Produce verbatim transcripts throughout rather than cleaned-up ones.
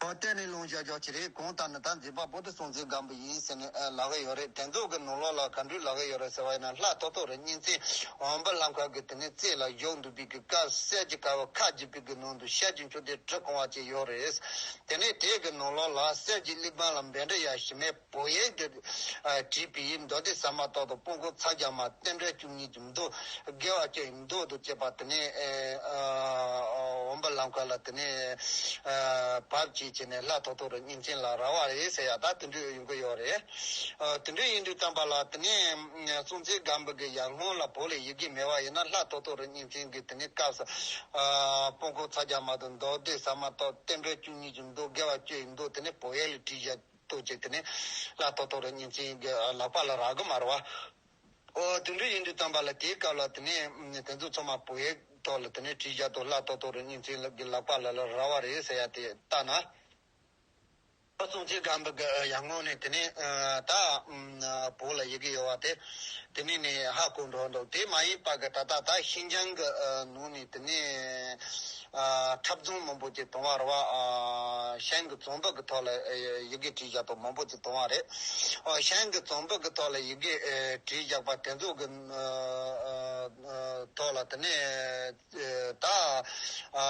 ཨོ་གཏན་ནས་ལོང་བཞག་རྒྱུ་ཅི་རེད། གང་ལྟར་ན་ད་མཛད་པ་པོ་དེ་སྲོང་བཙན་སྒམ་པོ་ཡིན་ཟེར་ནས་ལབ་ཀྱི་ཡོད་རེད། དེ་ཚོ་གི་ནང་ལོགས་ལ་ག་འདྲ་ལབ་ཀྱི་ཡོད་རེད་ཟེར་བ་ཡིན་ན། ལྷ་ཐོ་ཐོ་རི་གཉན་བཙན་འོམ་བུ་ལམ་ཁ་གི་དེ་ནས་རྩེ་ལ་བཞུགས་འདུག་པའི་གི་སྐབས། གསེར་གྱི་ཀ་བ་ཁ་བརྒྱུས་པའི་གི་ནང་དུ་ཤར་གྱི་མཆོད་རྟེན་བྲིས་གང་བ་ཅིག་ཡོད་རེད། དེ་ནས་དེ་གི་ནང་ལོགས་ལ་གསེར་གྱི་གླེགས་བམ་ལ་བཻ་ཌཱུརྱ་ཞི་མི་བོད་ཡིག་གི་བྲིས་པའི་མདོ་སྡེ་ཟ་མ་ཏོག་ཏོ་དཔོན་ཀོང་ཚ་རྒྱ་མ་རྟེན་འབྲེལ་བཅུ་གཉིས་ཀྱི་མདོ། དགེ་བ་བཅུ་ཡི་མདོ་དང་བཅས་པ་དེ་ནས་འོམ་བུ་ལམ་ཁ་ལ་དེ་ནས་བབས་ཀྱིས་བྱས་ནས་ལྷ་ཐོ་ཐོ་རི་གཉན་བཙན་ལ་རག་པ་རེད་ཟེར་ཡ་ད་དེ་འདྲ་ཡོང་གི་ཡོད་རེད། དེ་འདྲ་ཡིན་དུས་ཙམ་པ་ལ་དེ་ནས་སྲོང་བཙན་སྒམ་པོ་གི་ཡར་སྔོན་ལ་བོད་ལ་ཡི་གེ་མེད་པ་ཡིན་ན། ལྷ་ཐོ་ཐོ་རི་གཉན་བཙན་གྱི་དེ་ནས་སྐབས་སུ་དཔོན་ཀོང་ཚ་རྒྱ་མ་དང་མདོ་སྡེ་ཟ་མ་ཏོག་རྟེན་འབྲེལ་བཅུ་གཉིས་ཀྱི་མདོ། དགེ་བ་བཅུ་ཡི་མདོ་དེ་ནས་བོད་ཡིག་ལ་བྲིས་བཞག་ཏོ་བྱས། དེ་ནས་ལྷ་ཐོ་ཐོ་རི་གཉན་བཙན་གྱི་ལག་པ་ལ་རག་གི་མ་རེད་བ། ཨོ་དེ་འདྲ་ཡིན་དུས་ཙམ་པ་ལ་དེའི་སྐབས་ལ་དེ་ནས་དེ་ཚོ་ཚང་མ་བོད་ཡིག་ཐོག་ལ་དེ་ནས་བྲིས་བཞག་ཏོ། ལྷ་ཐོ་ཐོ་རི་གཉན་བཙན་གྱི་ལག་པ་ལ་ལ་རག་པ་རེད་ཟེར་ཡ་དེ་ལྟ་ན། སྲོང་བཙན་སྒམ་པོ་གི་ཡར་སྔོན་ནས་དེ་ནས་ད་བོད་ལ་ཡི་གེ་ཡོད་པ་དེ་དེ་ནས་ནས་ཧ་གོ་འགྲོ་འདུག་དེ་མ་ཡིན་པ་གི་ད་ལྟ་ད་ཤིན་ཅང་གི་ནང་ནས་དེ་ནས། ཨ་འཁྲབ་རྫོང་མང་པོ་ཅིག་བཏང་བ་རེད་བ། ཨ་ཤན་གྱི་རྫོང་དཔོན་གྱི་ཐོག་ལ་ཨ་ཡི་གེ་བྲིས་བཞག་ཏོ་མང་པོ་ཅིག་བཏང་བ་རེད། ཨ་ཤན་གྱི་རྫོང་དཔོན་གྱི་ཐོག་ལ་ཡི་གེ་ཨ་བྲིས་བཞག་པ་དེ་ཚོ་གི་ཨ་ཨ་ཐོག་ལ་དེ་ནས་ཨ་ད་ཨ་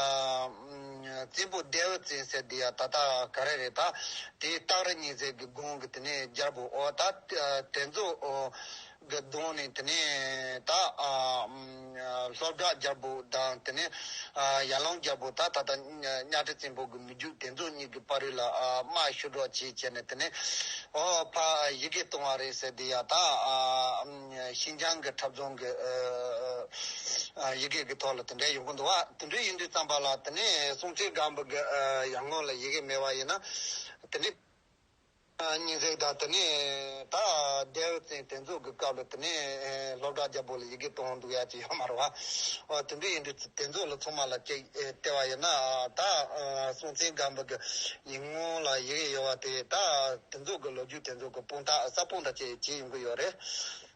བཙན་པོ་ལྡེའུ་བཙན་ཟེར་དེ་ཡ་ད་ལྟ་ག་རེ་རེད། ད་དེ་སྟག་རི་གཉན་གཟིགས་ཀྱི་དགོངས་ཀྱི་དེ་ནས་རྒྱལ་པོ། ཨོ་ད་དེ་ཚོ་ཨོ། གི་གདོང་ནས་དེ་ནས་ད་ཨ་ཨམ་ལྷོ་བྲག་རྒྱལ་པོ་དང་དེ་ནས་ཨ་ཡར་ལུང་རྒྱལ་པོ། ད་ད་ལྟ་གཉའ་ཁྲི་བཙན་པོ་གི་མི་རྒྱུད་དེ་ཚོ་གཉིས་ཀྱི་བར་ལ་ཨ་དམག་ཤོར་སྒྲོག་བྱས་བྱས་ནས་དེ་ནས་ཨོ་ཕ་ཡི་གེ་གཏོང་བ་རེད་ཟེར་དེ་ཡ་ད་ཨ་ཨམ་ཤིན་ཅང་གི་འཁྲབ་རྫོང་གི་ཨ་ཨ་ཡི་གེ་གི་ཐོག་ལ་དེ་འདྲ་ཡོང་གི་འདུག་བ། དེ་འདྲ་ཡིན་དུས་ཙམ་པ་ལ་དེ་ནས་སྲོང་བཙན་སྒམ་པོ་གི་ཨ་ཡར་སྔོན་ལ་ཡི་གེ་མེད་པ་ཡིན་ན་དེ་འདྲ། གཉན་གཟིགས་དང་དེ་ནས་ད་ལྡེའུ་བཙན་དེ་ཚོ་གི་སྐབས་ལ་དེ་ནས་ལྷོ་བྲག་རྒྱལ་པོ་ལ་ཡི་གེ་གཏོང་འདུག་ཡ་ཅིག་ཡོད་མ་རེད་བ། ཨོ་དེ་འདྲ་ཡིན་དུས་དེ་ཚོ་ལ་ཚང་མ་ལ་ཅིག་བལྟས་པ་ཡིན་ན། ད་སྲོང་བཙན་སྒམ་པོ་གི་ཡར་སྔོན་ལ་ཡི་གེ་ཡོད་པ་དེ་ད་དེ་ཚོ་གི་ལོ་རྒྱུས་དེ་ཚོ་གི་དཔང་རྟགས་ས་དཔང་རྟགས་ཅིག་བྱེད་ཡོང་གི་ཡོད་རེད།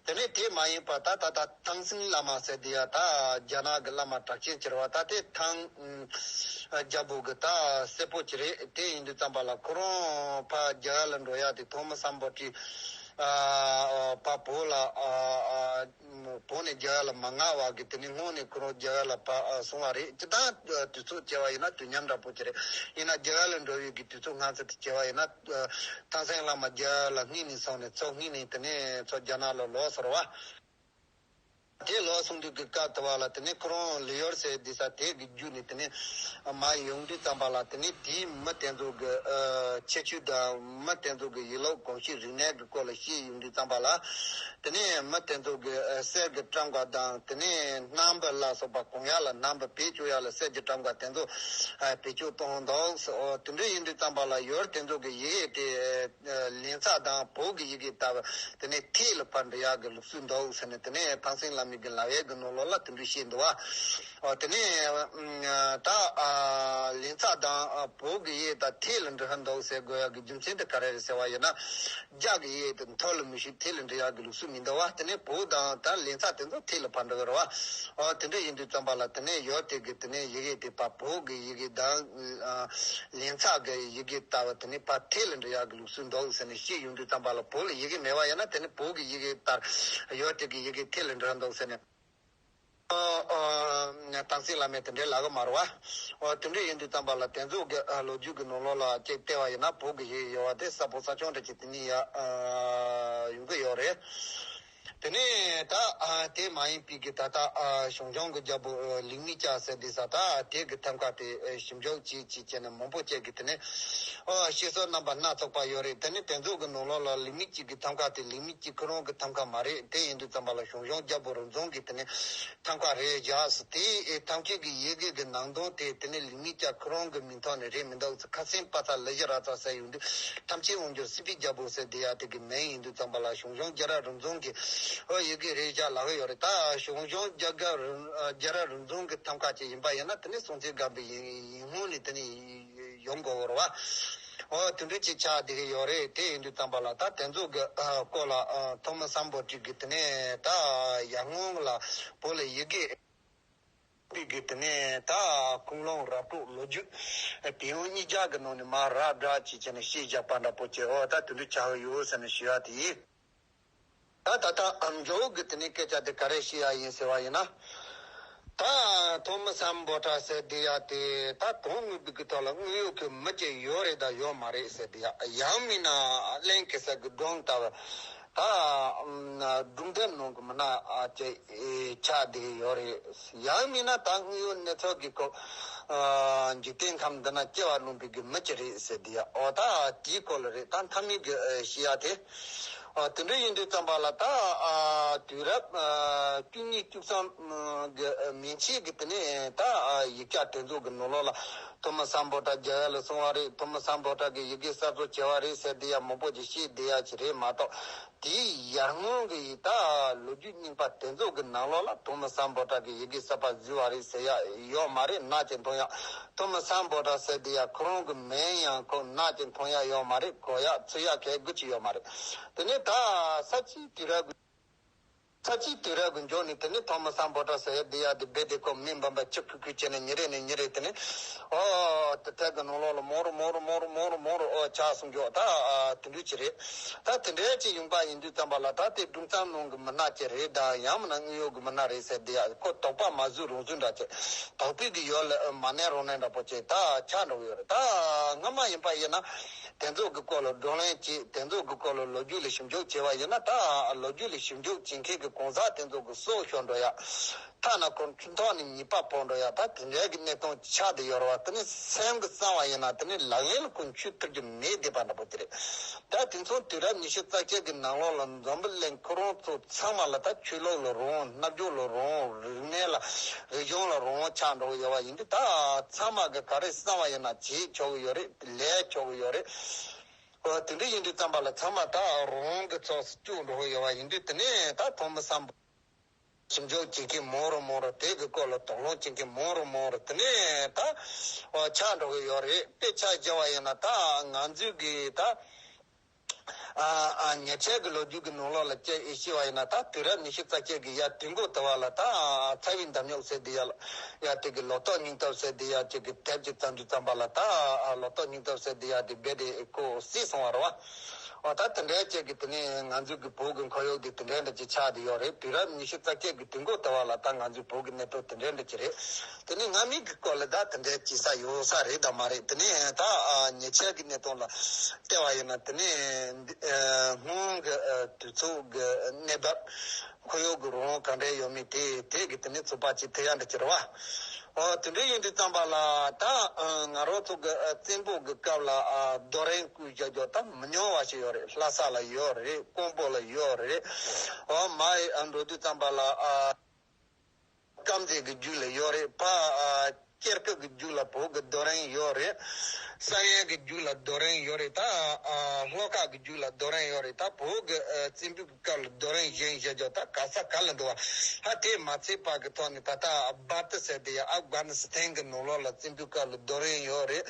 དེ་ནས་དེ་མ་ཡིན་པ་ད་ད་ད་ཐང་སིང་བླ་མ་ཟེར་དེ་ཡ་ད་རྒྱ་ནག་གི་བླ་མ་གྲགས་ཅན་ཅིག་རེད་བ། ད་དེ་ཐང་རྒྱལ་པོ་གི་ད་སྲས་པོ་ཅིག་རེད། དེ་ཡིན་དུས་ཙམ་པ་ལ་ཁོ་རང་ཕར་རྒྱ་གར་ལ་འགྲོ་ཡ་དེ་ཐོན་མི་སམ་བྷོ་ཊ་ཨ་ཕར་བོད་ལ་ཨ་ཨ་བོད་ནས་རྒྱ་གར་ལ་མ་མངགས་པ་གི་དེ་ནས་སྔོན་ནས་ཁོ་རང་རྒྱ་གར་ལ་ཕར་ཨ་སོང་བ་རེད། སྤྱིར་བཏང་དུས་ཚོད་བྱས་པ་ཡིན་ན་དུས་མཉམ་འདྲ་པོ་ཅིག་རེད། ཡིན་ན་རྒྱ་གར་ལ་འགྲོ་བའི་གི་དུས་ཚོད་སྔ་ས་དེ་བྱས་པ་ཡིན་ན། ཐང་སིང་བླ་མ་རྒྱ་གར་ལ་སྔོན་ནས་སོང་ནས་ཚོ་སྔོན་ནས་དེ་ནས་ཚོ་རྒྱ་ནག་ལ་ལོག་སོང་བ། དེ་ལོག་སོང་དུས་ཀྱི་སྐབས་དེ་བ་ལ་དེ་ནས་ཁོ་རང་ལི་ཡོར་ཟེར་དེ་ས་དེ་གི་རྒྱུད་ནས་དེ་ནས་མར་ཡོང་དུས་ཙམ་པ་ལ་དེ་ནས་དེའི་མི་དེ་ཚོ་གི་ཨ་ཁྱད་ཆོས་དང་མི་དེ་ཚོ་གི་ཡིན་ལུགས་གོམས་གཤིས་རིག་གནས་ཀྱི་སྐོར་ལ་ཤེས་ཡོང་དུས་ཙམ་པ་ལ། དེ་ནས་མི་དེ་ཚོ་གི་ཨ་གསེར་གྱི་ཊམ་ཀ་དང་དེ་ནས་སྣམ་བུ་ལ་སོགས་པ་གོན་ཡ་ལ་སྣམ་བུ་བེད་སྤྱོད་ཡ་ལ་གསེར་གྱི་ཊམ་ཀ་དེ་ཚོ་ཨ་བེད་སྤྱོད་གཏོང་འདུག་ཟེར། ཨོ་དེ་འདྲ་ཡིན་དུས་ཙམ་པ་ལ་ཡོར་དེ་ཚོ་གི་ཡི་གེ་དེ། ལན་ཚ་དང་བོད་ཀྱི་ཡི་གེ་ལྟ་བུ་དེ་ནས་ཐད་ལ་ཕར་འབྲི་ཡག་གི་ལུགས་སྲོལ་འདུག་ཟེར་ནས་དེ་ནས་ཐང་སིང་བླ་མའི་གི་ལབ་ཡས་ཀྱི་ནང་ལོགས་ལ་དེ་འདྲ་བཤད་འདུག་བ། ཨོ་དེ་ནས་ད་ལན་ཚ་དང་བོད་ཀྱི་ཡི་གེ་ད་ཐད་ལ་འབྲི་ཧ་འདུག་ཟེར་དགོས་ཡག་གི་རྒྱུ་མཚན་དེ་ག་རེ་རེད་ཟེར་བ་ཡིན་ན། རྒྱ་གི་ཡི་གེ་དེ་མཐོ་ལ་མི་ཞུ་ཐད་ལ་འབྲི་ཡག་གི་ལུགས་སྲོལ་མི་འདུག་བ། དེ་ནས་བོད་དང་ད་ལན་ཚ་དེ་ཚོ་ཐད་ལ་ཕར་འབྲི་གི་རེད་བ། ཨོ་དེ་འདྲ་ཡིན་དུས་ཙམ་པ་ལ་དེ་ནས་ཡོར་དེ་གི་དེ་ནས་ཡི་གེ་དེ་ཕར་བོད་ཀྱི་ཡི་གེ་དང་། ལན་ཚ་གི་ཡི་གེ་ལྟ་བུ་དེ་ནི་ཕར་ཐད་ལ་འབྲི་ཡག་གི་ལུགས་སྲོལ་འདུག་ཟེར་ནས་བཤད་ཡོང་དུས་ཙམ་པ་ལ་བོད་ལ་ཡི་གེ་མེད་པ་ཡིན་ན་དེ་ནི་བོད་ཀྱི་ཡི་གེ་ལྟར་ཡོད་དེ་གི་ཡི་གེ་ཐད་ལ་འབྲི་འདུག་ཟེར་ནས། ཨོ་ཨོ་ཐང་སིང་བླ་མས་དེ་འདྲའི་ལབ་གི་མ་རེད་བ། ཨོ་དེ་འདྲ་ཡིན་དུས་ཙམ་པ་ལ་དེ་ཚོ་གི་ཨ་ལོ་རྒྱུས་ཀྱི་ནང་ལོགས་ལ་ཅིག་བལྟས་པ་ཡིན་ན་བོད་ཀྱི་ཡི་གེ་ཡོད་པ་དེ་གསལ་པོ་གསལ་རྐྱང་འདྲ་ཅིག་དེ་ནི་ཡ་ཨ་ཡོང་གི་ཡོད་རེད། དེ་ནས་ད་ཨ་དེ་མ་ཡིན་པའི་གི་ད་ལྟ་ཨ་ཞང་ཞུང་གི་རྒྱལ་པོ་ཨ་ལིག་མི་སྐྱ་ཟེར་དེ་ས་ད་དེ་གི་ཐང་ཀ་དེ་ཨ་ཞིབ་འཇུག་བྱེད་ཅིག་བྱས་ནས་མང་པོ་བྱས་གི་དེ་ནས་ཨ་བཤད་སྲོལ་རྣམ་པ་སྣ་ཚོགས་པ་ཡོད་རེད། དེ་ནས་དེ་ཚོ་གི་ནང་ལོགས་ལ་ལིག་མི་སྐྱིད་གི་ཐང་ཀ་དེ་ལིག་མི་སྐྱིད་ཁོ་རང་གི་ཐང་ཀ་མ་རེད། དེ་ཡིན་དུས་ཙམ་པ་ལ་ཞང་ཞུང་རྒྱལ་པོ་རུ་རྫོང་གི་དེ་ནས་ཐང་ཀ་རེད་བཞག་ཟེར། དེ་ཨེ་ཐང་ཀའི་གི་ཡི་གེ་གི་ནང་དོན་དེ་དེ་ནས་ལིག་མི་སྐྱ་ཁོ་རང་གི་མིང་ཐོག་ནས་རེད་མི་འདུག་ཟེར། ཁ་སང་པ་ཚ་ལི་ཤི་ར་ཚ་ཟེར་ཡོང་དུས་ཐམས་ཅད་དབང་སྒྱུར་སྲིད་པའི་རྒྱལ་པོ་ཟེར་དེ་ཡ་དེ་གི་མིང་ཡིན་དུས་ཙམ་པ་ལ་ཞང་ཞུང་རྒྱལ་རབས་རུ་རྫོང་གི་ཨོ་ཡི་གེ་རེད་བཞག་ལབ་ཀྱི་ཡོད་རེད། ད་ཞང་ཞུང་རྒྱལ་རབས་རུ་རྒྱལ་རབས་རུ་རྫོང་གི་ཐང་ཀ་ཅིག་ཡིན་པ་ཡིན་ན་དེ་ནི་སྲོང་བཙན་སྒམ་པོའི་ཡིན་ཡིན་སྔོན་ནས་དེ་ནི་ཡོང་དགོས་པ་རེད་བ། ཨོ་དེ་འདྲ་ཅིག་ཆགས་བསྡད་ཀྱི་ཡོད་རེད། དེ་ཡིན་དུས་ཙམ་པ་ལ་ད་དེ་ཚོ་གི་ཨ་སྐོར་ལ་ཨ་ཐོན་མི་སམ་བྷོ་ཊ་གི་དེ་ནས་ད་ཡར་སྔོན་ལ་བོད་ལ་ཡི་གེ་ པའི་གི་དེ་ནས་ད་ཁུངས་ལུང་རབ་རྟོག་ལོ་རྒྱུས་དེ་ཡང་གཉིས་ཆར་གི་ནང་ནས་མར་རགས་བསྒྲགས་བྱས་བྱས་ནས་བཤད་བཞག་པ་འདྲ་པོ་བྱས། འོ་ད་དེ་འདྲ་ཆགས་ཡོད་ཟེར་ནས་ཞུ་ཡ་དེ་ཡིན། ད་ད་ལྟ་ཨ་མཇུག་གི་དེ་ནས་སྐད་ཆ་དེ་ག་རེ་བཤད་ཡ་ཡིན་ཟེར་བ་ཡིན་ན། ད་ཐོ་མི་སམ་བྷོ་ཊ་ཟེར་དེ་ཡ་དེ་ད་དོན་དངོས་པོའི་གི་ཐོག་ལ་དངོས་ཡོད་གི་མི་ཅིག་ཡོད་རེད་དང་ཡོད་མ་རེད་ཟེར་དེ་ཡ། ཡང་མིན་ན་གླིང་གེ་སར་གི་སྒྲུང་ལྟ་བུ་ད་སྒྲུང་དེབ་ནང་གི་མི་སྣ་ཅིག་ཆགས་བསྡད་ཡོད་རེད། ཡང་མིན་ན་ད་དངོས་ཡོད་གནས་ཚུལ་གྱི་སྐོར། ཨ། འཇིག་རྟེན་ཁམས་འདི་ན་སྐྱེ་བ་ལེན་པའི་གི་མི་ཅིག་རེད་ཟེར་དེ་ཡ། འོ་ད་དེའི་སྐོར་ལ་རེད། ད་མཐའ་མའི་གི་ཨ་བཤད་ཡ་དེ། ཨ། དེ་འདྲ་ཡིན་དུས་ཙམ་པ་ལ་ད། ཨ། དུས་རབས། ཨ། བཅུ་གཉིས་བཅུ་གསུམ་གི་ཨ་མན་ཆད་ཀྱི་དེ་ནས་ད། ཨ། ཡིག་ཆ་དེ་ཚོ་གི་ནང་ལོགས་ལ་ཐོ་མི་སམ་བྷོ་ཊ་རྒྱ་གར་ལ་སོང་བ་རེད། ཐོ་མི་སམ་བྷོ་ཊ་གི་ཡི་གེ་གསར་བཟོ་བྱས་པ་རེད་ཟེར་དེ་ཡ་མང་པོ་ཅིག་བཤད་བསྡད་ཡ་ཅིག་རེད་མ་གཏོགས། དེའི་ཡར་སྔོན་གྱི་ད་ལོ་རྒྱུས་རྙིང་པ་དེ་ཚོ་གི་ནང་ལོགས་ལ་ཐོ་མི་སམ་བྷོ་ཊ་གི་ཡི་གེ་གསར་པ་བཟོས་པ་རེད་ཟེར་ཡ་ཡོད་མ་རེད། ནག་ཅིག་མཐོང་ཡ། ཐོ་མི་སམ་བྷོ་ཊ་ཟེར་དེ་ཡ་ཁོ་རང་གི་མིང་ཡང་ཁོ་ནག་ཅིག་མཐོང་ཡ་ཡོད་མ་རེད། གོ་ཡ་ཚུགས་ཡ་གལ་དགུ་ཅིག་ཡོད་མ་རེད། དེ་ནས་ད་ས་ཆའི་དུས་རབས་ཀྱི། ས་ཆའི་དུས་རབས་ཀྱི་མཇུག་ནས་དེ་ནས་ཐོ་མི་སམ་བྷོ་ཊ་ཟེར་ཡ་དེ་ཡ་དེ་རྦད་དེ་ཁོ་མི་འབུམ་པ་ཆིག་ཁུག་ཁུག་བྱས་ནས་ཉིན་རེ་ནས་ཉིན་རེ་དེ་ནས། ཨོ། དེ་ཐད་ཀྱི་ནང་ལོགས་ལ་མང་རུ་མང་རུ་མང་རུ་མང་རུ་མང་རུ་ཨོ་ཆགས་སོང་གི། ད་ཨ་དེ་འདྲ་ཅིག་རེད། ད་དེ་འདྲ་ཅིག་ཡོང་པ་ཡིན་དུས་ཙམ་པ་ལ་ད་དེ་སྒྲུང་གཏམ་ནང་གི་མི་སྣ་ཅིག་རེད་དང་ཡང་མིན་ན་དངོས་ཡོད་ཀྱི་མི་སྣ་རེད་ཟེར་དེ་ཡ་ཁོ་དོགས་པ་མ་བཟོས་རང་བཟོས་འདྲ་ཅིག་དོགས་པའི་གི་ཡུལ་ལ་མ་གནས་རང་གནས་འདྲ་པོ་ཅིག་ད་ཆགས་འགྲོ་གི་ཡོད་རེད། ད་སྔ་མ་ཡིན་པ་ཡིན་ན་དེ་ཚོ་གི་སྐོར་ལ་བགྲོ་གླེང་བྱས། དེ་ཚོ་གི་སྐོར་ལ་ལོ་རྒྱུས་ལ་ཞིབ་འཇུག་བྱས་པ་ཡིན་ན། ད་ལོ་རྒྱུས་ལ་ཞིབ་འཇུག་བྱེད་མཁན་གྱི་གང་ཟག་དེ་ཚོ་གི་སྲོག་ཤོར་འགྲོ་ཡ། ཐ་ན་ཁོ་འཁྲུན་ཐོག་ནས་ཉེས་པ་ཕོག་འགྲོ་ཡ། ད་དེ་འདྲའི་གི་གནས་སྟངས་ཆགས་བསྡད་ཡོད་རེད་བ། དེ་ནི་སེམས་ཀྱིས་བསམ་པ་ཡིན་ན་དེ་ནི་ལག་ལེན་ལ་ཁོ་འཁྱོལ་ཐུབ་རྒྱུ་མེད་བསྡད་པ་འདྲ་པོ་དེ་རེད། ད་དེང་སང་དུས་རབས་ཉི་ཤུ་རྩ་གཅིག་གི་ནང་ལོགས་ལ་འཛམ་བུ་གླིང་ཁོ་རང་ཚོ་ཚང་མ་ལ་ད་ཆོས་ལུགས་ལ་རུང་། རྣལ་འབྱོར་ལ་རུང་། རིག་གནས་ལ། རིག་གཞུང་ལ་རུང་ཆགས་འགྲོ་གི་ཡོད་པ་ཡིན་དུས། ད་ཚང་མ་གི་ག་རེ་བསམ་པ་ཡིན་ན་བྱེད་ཆོག་གི་ཡོད་རེད། ལས་ཆོག་གི་ཡོད་རེད། འོ་དེ་འདྲ་ཡིན་དུས་ཙམ་པ་ལ་ཚང་མ་ད་རང་གི་ཚོགས་སུ་བཅུག་འགྲོ་གི་ཡོད་པ་ཡིན་དུས། དེ་ནས་ད་ཐོ་མི་སམ་བྷོ་ཞིབ་འཇུག་བྱེད་མཁན་མང་རུ་མང་རུ། དེ་གི་སྐོར་ལ་དོགས་སློང་བྱེད་མཁན་མང་རུ་མང་རུ་དེ་ནས་ད་འོ་ཆགས་འགྲོ་གི་ཡོད་རེད། དཔེ་ཆ་བཞག་པ་ཡིན་ན་ད་ང་ཚོའི་གི་ད། ཨ་ཨ་ཉེ་ཆར་གྱི་ལོ་རྒྱུས་ཀྱི་ནང་ལོགས་ལ་ཅིག་ཨེ་ཤེས་པ་ཡིན་ན། ད་དུས་རབས་ཉི་ཤུ་རྩ་གཅིག་གི་ཡར་དུས་འགོ་དེ་བ་ལ་ད་ཚ་བའི་འདམ་རྙོག་ཟེར་དེ་ཡ་ལ་ཡ་དེ་གི་ལོ་ཏོག་སྙིང་སྟོབས་ཟེར་དེ་ཡ་ཅིག་གི་དེབ་ཅིག་བརྩམས་དུས་ཙམ་པ་ལ། ད་ཨ་ལོ་ཏོག་སྙིང་སྟོབས་ཟེར་དེ་ཡ་དེ་རྦད་དེ་ཁོ་བསད་སོང་བ་རེད་བ། འོ་ད་དེ་འདྲའི་ཅིག་གི་དེ་ནས་ང་ཚོའི་གི་བོད་ཀྱི་ཁོར་ཡུག་དེ་དེ་འདྲའི་འདྲ་ཅིག་ཆགས་བསྡད་ཡོད་རེད། དུས་རབས་ཉི་ཤུ་རྩ་གཅིག་གི་དུས་འགོ་དེ་བ་ལ་ད་ང་ཚོའི་བོད་ཀྱི་གནས་སྟངས་དེ་འདྲའི་འདྲ་ཅིག་རེད། དེ་ནས་སྔ་མའི་གི་སྐོར་ལ་ད་དེ་འདྲའི་བྱེད་ས་ཡོད་ས་རེད་དང་མ་རེད། དེ་ནས་ད་ཨ་ཉེ་ཆར་གྱི་གནས་སྟངས་ལ་བལྟས་པ་ཡིན་ན། དེ་ནས་འདི་ཨ་སྔོན་གྱི་ཨ་དུས་ཚོད་ཀྱི་གནས་བབ། ཁོར་ཡུག་གི་རང་དབང་ག་འདྲ་ཡོད་མེད་དེ་དེ་གི་དེ་ནས་ཚོད་དཔག་བྱེད་ཐུབ་ཡ་འདྲ་ཅིག་རེད་བ། ཨོ་དེ་འདྲ་ཡིན་དུས་ཙམ་པ་ལ་ད་ཨ་ང་རང་ཚོ་གི་ཨ་བཙན་པོ་གི་སྐབས་ལ་ཨ་རྡོ་རིང་བརྐོས་བཞག་རྒྱུ་ད་མི་ཉུང་བ་ཞིག་ཡོད་རེད། ལྷ་ས་ལ་ཡོད་རེད། ཀོང་པོ་ལ་ཡོད་རེད། ཨོ་མར་ཨ་འགྲོ་དུས་ཙམ་པ་ལ་ཨ་དཀར་མཛེས་ཀྱི་རྒྱུད་ལ་ཡོད་རེད། ཕ་ཨ་སྐྱེར་སྐབས་ཀྱི་རྒྱུད་ལ་བོད་ཀྱི་རྡོ་རིང་ཡོད་རེད། ས་ཡན་གྱི་རྒྱུད་ལ་རྡོ་རིང་ཡོད་རེད། ད་ཨ་ལྷོ་ཁ་གི་རྒྱུད་ལ་རྡོ་རིང་ཡོད་རེད། ད་བོད་ཀྱི་ཨ་བཙན་པོའི་གི་སྐབས་ལ་རྡོ་རིང་བཞེངས་བཞག་རྒྱུ་ད་ག་ས་ག་ལ་འདུག་བ། ཧ། དེ་མ་ཚད་པ་གི་ཐོག་ནས་ད་ལྟ་སྦ་ཏི་ཟེར་དེ་ཡ་ཨབ་གྷ་ནི་སི་ཐན་གི་ནང་ལོགས་ལ་བཙན་པོའི་སྐབས་ལ་རྡོ་རིང་ཡོད་རེད།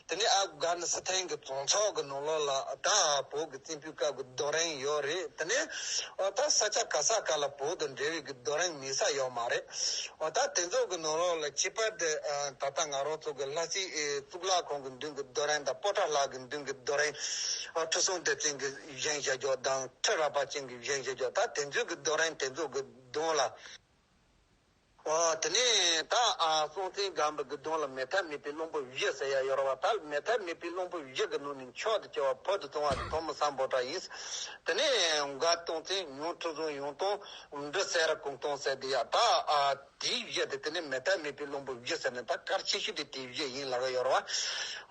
དེ་ནས་ཨབ་གྷ་ནི་སི་ཐན་གི་གྲོང་ཚོ་གི་ནང་ལོགས་ལ་ད་བོད་ཀྱི་བཙན་པོའི་སྐབས་ཀྱི་རྡོ་རིང་ཡོད་རེད། དེ་ནས་ཨོ་ད་ས་ཆ་ག་ས་ག་ལ་བོད་དང་འབྲེལ་བའི་གི་རྡོ་རིང་མེད་ས་ཡོད་མ་རེད། ཨོ་ད་དེ་ཚོ་གི་ནང་ལོགས་ལ་ཁྱད་པར་དུ་ཨ་ད་ལྟ་ང་རང་ཚོ་གི་ལྷ་སའི་ཨེ་གཙུག་ལག་ཁང་གི་མདུན་གི་རྡོ་རིང་དང་། པོ་ཏ་ལ་གི་མདུན་གི་རྡོ་རིང་། ཨོ་ཁྲི་སྲོང་ལྡེ་བཙན་གྱིས་བཞེངས་བཞག་རྒྱུ་དང་། ཁྲི་རལ་པ་ཅན་གྱིས་བཞེངས་བཞག་རྒྱུ། ད་དེ་ཚོ་གི་རྡོ་རིང་དེ་ཚོ་གི་གདོང་ལ། ཨོ་དེ་ནས་ད་ཨ་སྲོང་བཙན་སྒམ་པོ་གི་གདོང་ལ་མེད་ཐབས་མེད་པའི་གླང་པོ་བཞི་ཟེར་ཡ་ཡོད་རེད་བ། ད་མེད་ཐབས་མེད་པའི་གླང་པོ་བཞི་གི་ནང་ནས་མཆོག་ཏུ་གྱུར་བ་བོད་དུ་བྱུང་བ་དེ་ཐོན་མི་སམ་བྷོ་ཊ་ཡིན། དེ་ནས་མགར་སྟོང་བཙན། ཉང་ཁྲི་སྲོང་ཡོང་སྟོང་། འབྲི་སེ་ར་གུང་སྟོང་ཟེར་དེ་ཡ། ད་ཨ་དེའི་བཞི་དེ་དེ་ནས་མེད་ཐབས་མེད་པའི་གླང་པོ་བཞི་ཟེར་ནས་ད་གལ་ཆེ་ཤོས་དེ་དེའི་བཞི་ཡིན་ལབ་ཀྱི་ཡོད་རེད་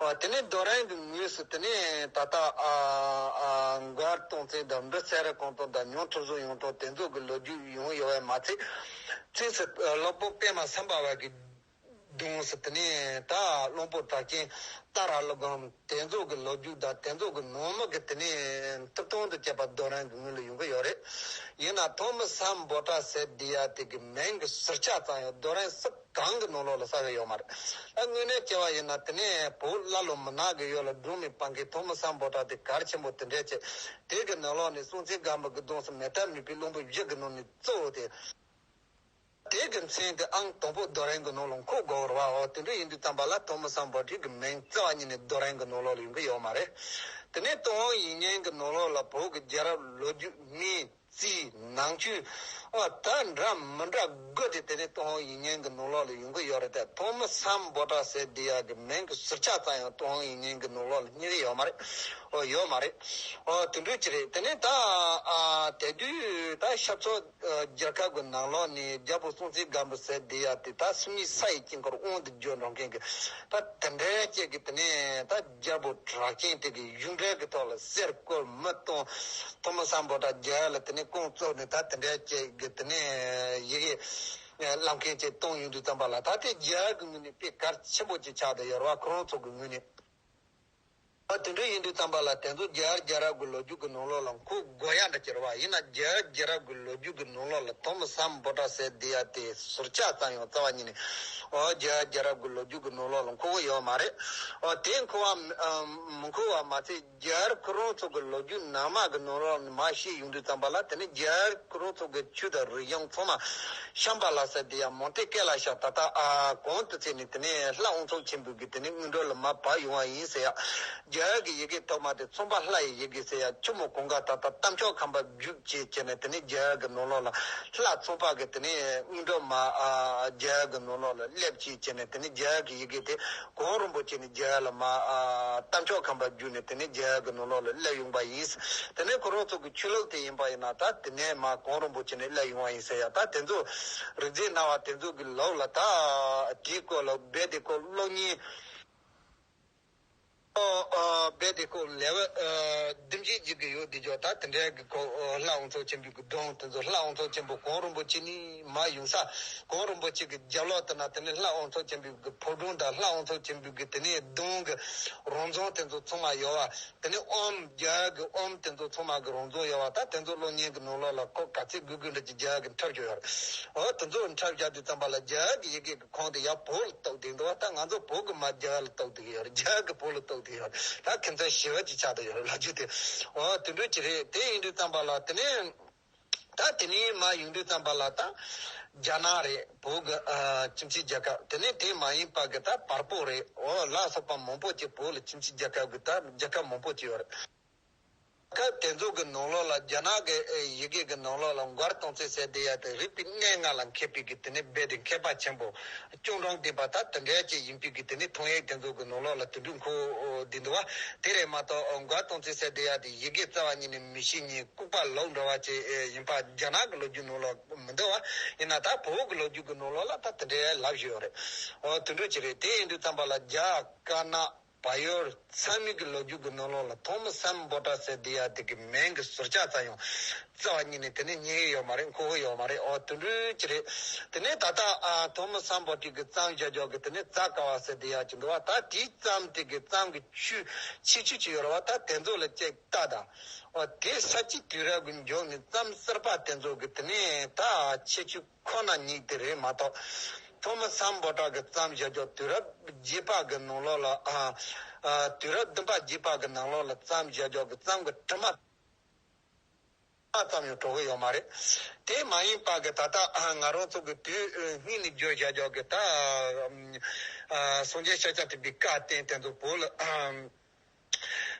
བ། ཨོ་དེ་ནས་རྡོ་རིང་གི་ངོས་སུ་དེ་ནས་ད་ལྟ་ཨ་ཨ་མགར་སྟོང་བཙན་དང་། འབྲི་སེ་ར་གུང་སྟོང་དང་། ཉང་ཁྲི་སྲོང་ཡོང་སྟོང་། དེ་ཚོ་གི་ལོ་རྒྱུས་ཡོང་ཡོད་པ་མ་ཚད། ཁྱེད་ཚོས་སློབ་དཔོན་པད་མ་སམ་བྷ་ཝ་གི་གདོང་སུ་དེ་ནས་ད་གླང་པོ་གྲགས་ཅན། རྟ་ར་ཀླུ་སྒང་། དེ་ཚོ་གི་ལོ་རྒྱུས་དང་དེ་ཚོ་གི་ནང་མི་གི་དེ་ནས་ཐུབ་ཐང་དུ་བཅད་པ་རྡོ་རིང་གི་ངོས་ལ་ཡོང་གི་ཡོད་རེད། ཡིན་ན་ཐོན་མི་སམ་བྷོ་ཊ་ཟེར་དེ་ཡ་དེ་གི་མིང་གི་ཟུར་ཆ་ཙམ་ཡང་རྡོ་རིང་སུ་གང་གི་ནང་ལོགས་ལ་གསལ་གི་ཡོད་མ་རེད། ད་དངོས་གནས་བྱས་པ་ཡིན་ན་དེ་ནས་བོད་ཀླ་ཀློ་མི་ནག་གི་ཡུལ་ལ་སྒྲོན་མེ་སྤང་མཁན་ཐོན་མི་སམ་བྷོ་ཊ་དེ་གལ་ཆེན་པོ་དེ་འདྲས་བྱས། དེ་གི་ནང་ལོགས་ནས་སྲོང་བཙན་སྒམ་པོ་གི་གདོང་སུ་མེད་ཐབས་མེད་པའི་གླང་པོ་བཞི་གི་ནང་ནས་གཙོ་བོ་དེ། དེ་གི་མཚན་དེ་ཨང་དང་པོ་རྡོ་རིང་གི་ནང་ལ་འཁོད་དགོས་རེད་བ། འོ་དེ་འདྲ་ཡིན་དུས་ཙམ་པ་ལ་ཐོ་མི་སམ་བྷོ་ཊི་གི་མིང་རྩ་བ་ཉིད་ནས་རྡོ་རིང་གི་ནང་ལོགས་ལ་ཡོང་གི་ཡོད་མ་རེད། དེ་ནས་ཏུན་ཧོང་ཡིག་རྙིང་གི་ནང་ལོགས་ལ་བོད་ཀྱི་རྒྱལ་རབས་ལོ་རྒྱུས་མིང་རྩིས་ནང་ཆོས་ཨ་ད་འདྲ་མི་འདྲ་དགོས་ཏེ། དེ་ནས་ཏུན་ཧོང་ཡིག་རྙིང་གི་ནང་ལོགས་ལ་ཡོང་གི་ཡོད་རེད་དེ། ཐོ་མི་སམ་བྷོ་ཊ་ཟེར་དེ་ཡ་གི་མིང་གི་ཟུར་ཆ་ཙམ་ཡང་ཏུན་ཧོང་ཡིག་རྙིང་གི་ནང་ལོགས་ལ་རྙེད་ཡོད་མ་རེད། ཨོ་ཡོད་མ་རེད། ཨོ་དེ་འདྲ་ཅིག་རེད། དེ་ནས་ད་ཨ་དེ་དུས་ད་ཤར་ཕྱོགས་རྒྱལ་ཁབ་ཀྱི་ནང་ལོགས་ནས་རྒྱལ་པོ་སྲོང་བཙན་སྒམ་པོ་ཟེར་དེ་ཡ་དེ་ད་སུ་མི་ས་ཡི་དཀྱིལ་འཁོར་དབང་དུ་བསྒྱུར་འགྲོ་མཁན་གྱི་ད་དེ་འདྲའི་ཅིག་གི་དེ་ནས་ད་རྒྱལ་པོ་གྲགས་ཅན་དེ་གི་གཞུང་འབྲེལ་གྱི་ཐོག་ལ་གསེར་བསྐོལ་མི་གཏོང་། ཐོ་མི་སམ་བྷོ་ཊ་རྒྱལ་ལ་དེ་ནས་རྐང་བཙུགས་ནས་ད་དེ་འདྲའི་ཅིག་གི་དེ་ནས་ཡི་གེ་བླ་མཁན་ཅིག་གཏོང་ཡོང་དུས་ཙམ་པ་ལ་ད་དེ་རྒྱལ་གྱི་ངོས་ནས་དཔེ་གལ་ཆེན་པོ་ཅིག་ཆགས་བསྡད་ཡོད་རེད་བ། ཁོ་རང་ཚོ་གི་ངོས་ནས། ཨ་དེ་འདྲ་ཡིན་དུས་ཙམ་པ་ལ་དེ་ཚོ་རྒྱལ་བ་རྒྱལ་རབས་ཀྱི་ལོ་རྒྱུས་ཀྱི་ནང་ལོགས་ལ་འཁོད་དགོས་ཡ་འདྲ་ཅིག་རེད་བ། ཡིན་ན་རྒྱལ་བ་རྒྱལ་རབས་ཀྱི་ལོ་རྒྱུས་ཀྱི་ནང་ལོགས་ལ་ཐོ་མི་སམ་བྷོ་ཊ་ཟེར་དེ་ཡ་དེ་ཟུར་ཆ་ཙམ་ཡང་རྩ་བ་ཉིད་ནས་ཨོ་རྒྱལ་བ་རྒྱལ་རབས་ཀྱི་ལོ་རྒྱུས་ཀྱི་ནང་ལོགས་ལ་འཁོད་གི་ཡོད་མ་རེད། ཨོ་དེ་འཁོད་པ་མི་འཁོད་པ་མ་ཚད་རྒྱལ་བ་ཁོ་རང་ཚོ་གི་ལོ་རྒྱུས་ནང་མ་གི་ནང་ལོགས་ལ་མར་བཤད་ཡོང་དུས་ཙམ་པ་ལ་དེ་ནི་རྒྱལ་བ་ཁོ་རང་ཚོ་གི་ཆོས་དང་རིག་གཞུང་ཚང་མ་ཤམ་བྷ་ལ་ཟེར་དེ་ཡ་མོན་ཏེ་ཀེ་ལ་ཤ་ད་ལྟ་ཨ་གོང་དུ་བརྩིས་ནས་དེ་ནས་ལྷ་དབང་ཕྱུག་ཆེན་པོ་གི་དེ་ནས་དངོས་གྲུབ་ལ་མར་བབས་ཡོང་བ་ཡིན་ཟེར་ཡ། རྒྱལ་བ་གི་ཡི་གེ་ཐོག་མ་དེ་ཚངས་པ་ལྷ་ཡི་ཡི་གེ་ཟེར་ཡ། ཆུ་མོ་གངྒཱ་ད་ལྟ་རྟ་མཆོག་ཁམས་པ་བརྒྱུད་ཅེས་བྱས་ནས་དེ་ནས་རྒྱལ་བ་གི་ནང་ལོགས་ལ་ལྷ་ཚངས་པ་གི་དེ་ནས་དངོས་གྲུབ་མར་ཨ་རྒྱལ་བ་གི་ནང་ལོགས་ལ་སླེབས་ཅེས་བྱས་ནས་དེ་ནས་རྒྱལ་བ་གི་ཡི་གེ་དེ་གོང་རིན་པོ་ཆེ་ནས་རྒྱལ་བ་ལ་མར་ཨ་རྟ་མཆོག་ཁམས་པ་བརྒྱུད་ནས་དེ་ནས་རྒྱལ་བ་གི་ནང་ལོགས་ལ་སླེབས་ཡོང་པ་ཡིན། དེ་ནས་ཁོ་རང་ཚོ་གི་ཆོས་ལུགས་དེ་ཡིན་པ་ཡིན་ན་ད་དེ་ནས་མར་གོང་རིན་པོ་ཆེ་ནས་སླེབས་ཡོང་བ་ཡིན་ཟེར་ཡ། ད་དེ་ཚོ་རིག་འཛིན་སྣང་བ་དེ་ཚོ་གི་ལུགས་ལ་ད་དེའི་སྐོར་ལ་རྦད་དེ་ཁོ་གློག་བརྙན། ཨོ་ཨོ་རྦད་དེ་ཁོ་ལེ་ཝལ་ཨ་བདུན་ཅུ་ཅིག་གི་ཡོད་དེ་ཅོག་ད་དེ་འདྲའི་གི་ཁོ་ཨོ་ལྷ་དབང་ཕྱུག་ཆེན་པོའི་གི་སྒྲུང་དེ་ཚོ། ལྷ་དབང་ཕྱུག་ཆེན་པོ་གོང་རིན་པོ་ཆེ་ནས་མར་ཡོང་ས། གོང་རིན་པོ་ཆེ་གི་རྒྱབ་ལོགས་དེ་ན་དེ་ནས་ལྷ་དབང་ཕྱུག་ཆེན་པོའི་གི་ཕོ་བྲང་དང་ལྷ་དབང་ཕྱུག་ཆེན་པོའི་གི་དེ་ནས་གདུང་གི་རང་བྱུང་དེ་ཚོ་ཚང་མ་ཡོད་བ། དེ་ནས་ཨོམ་རྒྱལ་གི་ཨོམ་དེ་ཚོ་ཚང་མ་གི་རང་བྱུང་ཡོད་བ། ད་དེ་ཚོ་གློག་བརྙན་གི་ནང་ལོགས་ལ་ཁོ་ག་ཚད་དགོས་དགོས་འདྲ་ཅིག་རྒྱལ་གི་འཁྲབ་བཞག་ཡོད་རེད། ཨོ་དེ་ཚོ་འཁྲབ་བཞག་དུས་ཙམ་པ་ལ་རྒྱལ་གི་ཡི་གེ་གི་ཁོང་དེ་ཡར་བོད་ལ་གཏུགས་བསྡད་འདུག་བ། ད་ང་ཚོ་བོད་གི་མར་རྒྱ་གར་ལ་གཏུགས་བསྡད་ཡོད་རེད། རྒྱ་གར་གི་བོད་ལ་གཏུགས་བསྡད་ཡོད་རེད། ད་ཁྱིམ་ཚང་ཞི་བ་ཅིག་ཆགས་བསྡད་ཡོད་རེད། ལབ་རྒྱུ་དེ་ཨོ་དེ་འདྲ་ཅིག་རེད། དེ་ཡིན་དུས་ཙམ་པ་ལ་དེ་ནས་ད་དེ་ནས་མར་ཡོང་དུས་ཙམ་པ་ལ་ད་རྒྱ་ནག་རེད། བོད་གི་ཨ་ཁྱིམ་མཚེས་རྒྱལ་ཁབ། དེ་ནས་དེ་མ་ཡིན་པ་གི་ད་བལ་པོ་རེད། ཨོ་ལ་སོགས་པ་མང་པོ་ཅིག་བོད་ལ་ཁྱིམ་མཚེས་རྒྱལ་ཁབ་གི་ད་རྒྱལ་ཁབ་མང་པོ་ཅིག་ཡོད་རེད། སྐབས་དེ་ཚོ་གི་ནང་ལོགས་ལ་རྒྱ་ནག་གི་ཨེ་ཡི་གེ་གི་ནང་ལོགས་ལ་མགར་སྟོང་རྩེ་ཟེར་དེ་ཡ་དེ་རིག་པའི་གནས་ལྔ་ལ་མཁས་པའི་གི་དེ་ནས་རྦད་དེ་མཁས་པ་ཆེན་པོ་སྐྱོང་རང་ལྡན་པ་ད་དེ་འདྲའི་ཅིག་ཡིན་པའི་གི་དེ་ནས་ཐོན་ཡིག་དེ་ཚོ་གི་ནང་ལོགས་ལ་དེ་འདྲ་འཁོད་བསྡད་འདུག་བ། དེ་རེད་མ་གཏོགས་མགར་སྟོང་རྩེ་ཟེར་དེ་ཡ་དེ་ཡི་གེ་རྩ་བ་ཉིད་ནས་མི་ཤེས་མཁན་ལྐུགས་པ་ལོག་འགྲོ་བ་ཅིག་ཨེ་ཡིན་པ་རྒྱ་ནག་གི་ལོ་རྒྱུས་ནང་ལོགས་མི་འདུག་བ། ཡིན་ན་ད་བོད་ཀྱི་ལོ་རྒྱུས་ཀྱི་ནང་ལོགས་ལ་ད་དེ་འདྲའི་ལབ་བཞིན་ཡོད་རེད། འོ་དེ་འདྲ་ཅིག་རེད། དེ་ཡིན་དུས་ཙམ་པ་ལ་རྒྱ་དཀར་ནག་བལ་ཡུལ་ཚང་མའི་གི་ལོ་རྒྱུས་ཀྱི་ནང་ལོགས་ལ་ཐོ་མི་སམ་བྷོ་ཊ་ཟེར་དེ་ཡ་དེ་གི་མིང་གི་ཟུར་ཆ་ཙམ་ཡང་རྩ་བ་ཉིད་ནས་དེ་ནས་རྙེད་ཡོད་མ་རེད། མཁོ་གི་ཡོད་མ་རེད། འོ་དེ་འདྲ་ཅིག་རེད། དེ་ནས་ད་ལྟ་ཨ་ཐོ་མི་སམ་བྷོ་ཊ་གི་བརྩམས་བཞག་རྒྱུ་གི་དེ་ནས་རྩ་དཀར་བ་ཟེར་དེ་ཡ་ཅིག་འདུག་བ། ད་དེའི་བརྩམས་དེ་གི་བརྩམས་གི་ཆོས་ཁྱད་ཆོས་ཅིག་ཡོད་རེད་བ། ད་དེ་ཚོ་ལ་ཅིག་ལྟ་དང་། འོ་དེ་ས་བཅད་དུས་རབས་ཀྱི་མཇུག་ནས་བརྩམས་གསར་པ་དེ་ཚོ་གི་དེ་ནས་ད་ཁྱད་ཆོས་ཁོ་ན་ཉིད་དེ་རེད་མ་གཏོགས། ཐོ་མི་སམ་བྷོ་ཊ་གི་བརྩམས་བཞག་རྒྱུ་དུས་རབས་བརྒྱད་པ་གི་ནང་ལོགས་ལ་ཨ་ཨ་དུས་རབས་བདུན་པ་བརྒྱད་པ་གི་ནང་ལོགས་ལ་བརྩམས་བཞག་རྒྱུ་གི་བརྩམས་གི་དྲི་མ་ཙམ་ཡང་གྲོགས་གི་ཡོད་མ་རེད། དེ་མ་ཡིན་པ་གི་ད་ལྟ་ང་རང་ཚོ་གི་དུས་སྔོན་ནས་བརྗོད་བཞག་རྒྱུ་གི་ད་ཨ་སངས་རྒྱས་ཤཱཀྱ་ཐུབ་པའི་བཀའ་བསྟན་དེ་ཚོ་བོད་ལ་ཨ།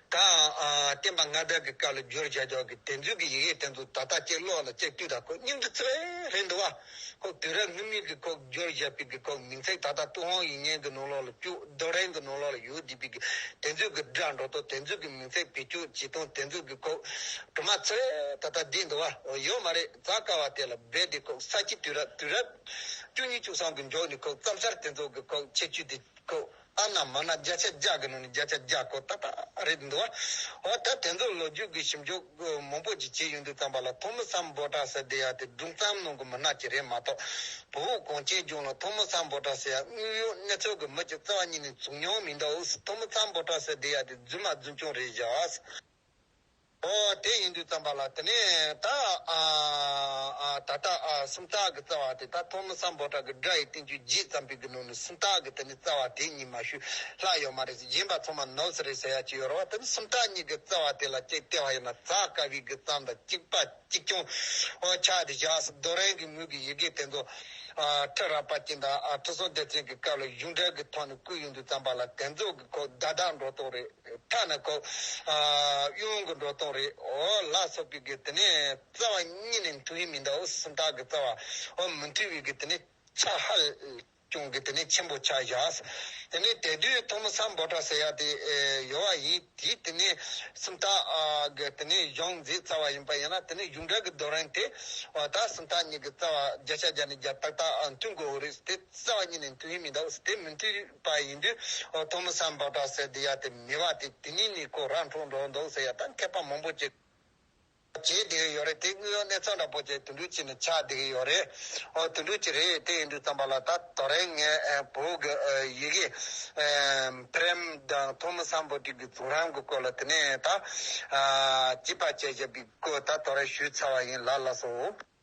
ད་ཨ་བསྟན་པ་སྔ་དར་གྱི་སྐབས་ལ་བསྒྱུར་བཞག་རྒྱུ་གི་དེ་ཚོའི་གི་ཡི་གེ་དེ་ཚོ་ད་ལྟ་ཅིག་ཀློག་ལ་ཅིག་ལྟོས་དང་། ཁོ་སྙིང་རྗེ་ཚ་བའི་རེད་འདུག་བ། ཁོ་དུས་རབས་སྔོན་མའི་གི་ཁོ་བསྒྱུར་བཞག་པའི་གི་ཁོ་མིང་ཚིག་ད་ལྟ་ཏུན་ཧོང་ཡིག་རྙིང་གི་ནང་ལོགས་ལ་བཅུག་རྡོ་རིང་གི་ནང་ལོགས་ལ་ཡོད་བསྡད་པའི་གི་དེ་ཚོའི་གི་སྒྲ་འགྲོ་སྟངས། དེ་ཚོའི་གི་མིང་ཚིག་བེད་སྤྱོད་བྱེད་སྟངས། དེ་ཚོའི་གི་ཁོ་དྲི་མ་ཚ་བའི་ད་ལྟ་བསྡད་འདུག་བ། ཡོད་མ་རེད། རྩ་དཀར་བ་དེ་ལ་རྦད་དེ་ཁོ་ས་སྐྱའི་དུས་རབས་དུས་རབས་བཅུ་གཉིས་བཅུ་གསུམ་གི་མཇུག་ནས་ཁོ་བརྩམས་གསར་དེ་ཚོ་གི་ཁོ་ཁྱད་ཆོས་དེ། ཁོ་ཨ་ན་མ་ན་བརྒྱ་ཆ་བརྒྱ་གི་ནང་ནས་བརྒྱ་ཆ་བརྒྱ་ཁོ་ཏག་ཏག་རེད་འདུག་བ། འོ་ད་དེ་ཚོ་ལོ་རྒྱུས་ཀྱི་ཞིབ་འཇུག་མང་པོ་ཅིག་བྱས་ཡོང་དུས་ཙམ་པ་ལ་ཐོ་མི་སམ་བྷོ་ཊ་ཟེར་དེ་ཡ་དེ་སྒྲུང་བརྩམས་གནང་གི་མི་སྣ་ཅིག་རེད་མ་གཏོགས། བོད་གངས་ཅན་ལྗོངས་ལ་ཐོ་མི་སམ་བྷོ་ཊ་ཟེར་ཡ་དངོས་ཡོད་གནས་ཚུལ་གྱི་མི་ཅིག་རྩ་བ་ཉིད་ནས་བྱུང་མྱོང་མི་འདུག། ཐོ་མི་སམ་བྷོ་ཊ་ཟེར་དེ་ཡ་དེ་རྫུན་མ་རྫུན་རྐྱང་རེད་བཞག། ཨོ་དེ་ཡིན་དུས་ཙམ་པ་ལ་དེ་ནས་ད་ཨ་ཨ་ད་ལྟ་ཨ་སུམ་རྟགས་ཀྱི་རྩ་བ་དེ་ད་ཐོ་མི་ས་བྷོ་ཊ་གི་སྒྲ་ཡི་བསྟན་བཅོས་རྗེས་ཙམ་པའི་གི་ནང་ནས་སུམ་རྟགས་ཀྱི་དེ་ནས་རྩ་བ་དེ་གཉིས་མ་ཞུས་ལྷག་ཡོད་མ་རེད། གཞན་པ་ཚང་མ་ནོར་ས་རེད་ཟེར་ཡ་ཅིག་ཡོད་རེད་བ། དེ་ནས་སུམ་རྟགས་གཉིས་ཀྱི་རྩ་བ་དེ་ལ་ཅིག་བལྟས་པ་ཡིན་ན་ཛ་ཀ་བའི་གི་ཙམ་དང་གཅིག་པ་གཅིག་རྐྱང་ཨོ་ཆགས་ཏེ་བཞག་ས། རྡོ་རིང་གི་ངོས་ཀྱི་ཡི་གེ་དེ་ཚོ་ཨ་ཁྲི་རལ་པ་ཅན་དང་ཨ་ཁྲི་སྲོང་ལྡེ་བཙན་གྱི་སྐབས་ལ་གཞུང་འབྲེལ་གྱི་ཐོག་ནས་བཀོད་ཡོང་དུས་ཙམ་པ་ལ་དེ་ཚོ་གི་ཁོ་ད་ལྟ་འགྲོ་སྟངས་རེད། ཐ་ན་ཁོ་ཨ་གཡོན་གྱི་འགྲོ་སྟངས་རེད། ཨོ་ལ་སོགས་པའི་གི་དེ་ནས་རྩ་བ་གཉིས་ནས་མཐུན་ཡིན་མི་འདུག་སུམ་རྟགས་ཀྱི་རྩ་བ་ཨོ་མི་མཐུན་པའི་གི་དེ་ནས་ཆ་ཧ་ཅང་གི་དེ་ནས་ཆེན་པོ་ཆགས་བཞག་དེ་ནས་དེ་དུས་ཐོ་མི་ས་བྷོ་ཊ་ཟེར་ཡ་དེ་ཨེ་ཡོད་པ་ཡིན། དེ་དེ་ནས་སུམ་རྟགས་ཨ་གི་དེ་ནས་གཞུང་མཛད་ཚར་བ་ཡིན་པ་ཡིན་ན་དེ་ནས་གཞུང་འབྲེལ་གྱི་རྡོ་རིང་དེ་ཨོ་ད་སུམ་རྟགས་གཉིས་ཀྱི་རྩ་བ་བརྒྱ་ཆ་བརྒྱ་ནས་བརྒྱ་ཏག་ཏག་ཨ་མཐུན་དགོས་རེད། དེ་རྩ་བ་ཉིད་ནས་མཐུན་ཡིན་མི་འདུག་དེ་མི་མཐུན་པ་ཡིན་དུས་ཨོ་ཐོ་མི་ས་བྷོ་ཊ་ཟེར་དེ་ཡ་དེ་མེད་པ་དེ་དེ་ཉིད་ནས་ཁོ་ར་འཕྲོད་འགྲོ་འདུག་ཟེར་ཡ་ད་མཁས་པ་མང་པོ་ཅིག་བྱས་བསྡད་ཀྱི་ཡོད་རེད། དེ་དངོས་ཡོད་གནས་ཚུལ་འདྲ་པོ་ཅིག་དེ་འདྲ་ཅིག་ནས་ཆགས་བསྡད་ཀྱི་ཡོད་རེད། ཨོ་དེ་འདྲ་ཅིག་རེད། དེ་ཡིན་དུས་ཙམ་པ་ལ་ད་དོ་རེ་ངས་ཨ་བོད་ཀྱི་ཨ་ཡི་གེ་ཨ་པྲེམ་དང་ཐོ་མི་ས་བྷོ་ཊ་གི་གཟུགས་རིང་གི་སྐོར་ལ་དེ་ནས་ད་ཨ་དཔྱད་པ་བྱས་བཞག་པའི་སྐོར་ད་དོ་རེ་ཞུས་ཚར་བ་ཡིན། ལགས་ལགས་སོ།